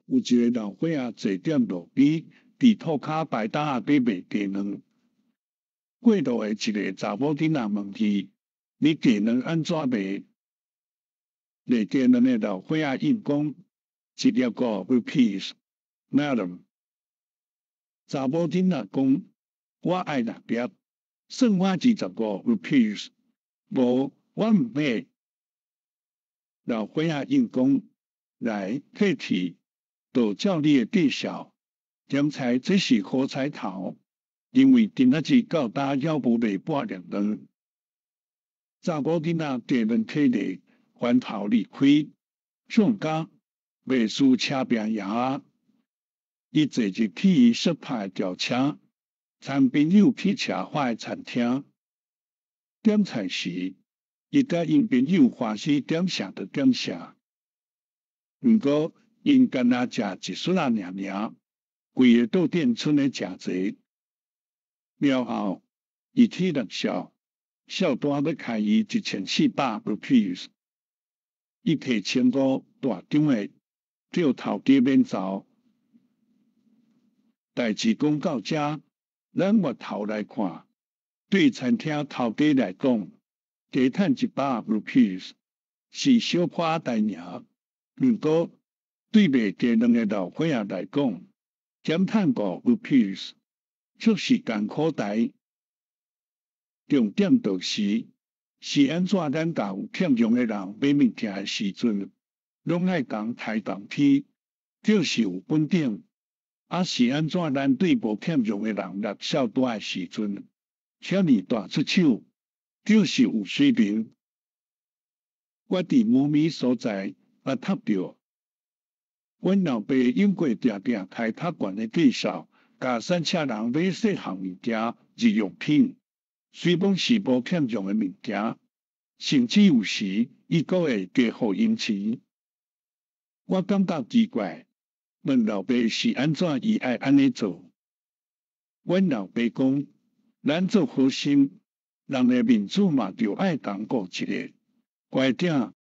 有一个老歲仔坐踮路邊，佇塗跤擺擔仔咧賣雞卵。過路的一个查某囡仔問伊：你雞卵按怎賣？賣雞卵的老歲仔應講：一粒五 rupees，madam。查某囡仔講：我愛六粒，算我25 rupees。無，我毋買。老歲仔應講：來，退去，就照你的介紹。點菜這是好彩頭，因為今仔日到今猶無賣半粒卵。查某囡仔雞卵提咧，翻頭離開，創家袂輸車拚爺仔。伊坐入去伊熟拍的轎車，參朋友去奢華的餐廳。點菜時，伊佮𪜶朋友歡喜點啥就點啥。毋過，𪜶干焦食一撮仔爾爾，規个桌頂賰咧誠濟。了後，伊去六數，數單欲開伊1400 rupees。伊提1500大張的，叫頭家免走。代誌講到遮，咱回頭來看，對餐廳頭家來講，加趁100 rupees 是小可代爾。毋過，對賣雞卵的老歲仔來講，減趁5 rupees 卻是艱苦代。重點就是，是按怎咱共有欠用的人買物件的時陣，攏愛共刣共批，就是有本領；啊是按怎咱對無欠用的人搦數單的時陣，遐爾大出手，就是有水平。我佇某物所在捌讀著，阮老爸用過定定開較懸的介紹，共散赤人買細項物件、日用品，雖罔是無欠用的物件，甚至有時伊閣會加予𪜶錢。我感覺奇怪，問老爸是按怎伊愛按呢做？阮老爸講，咱做好心，人的面子嘛著愛共顧一下。乖囝，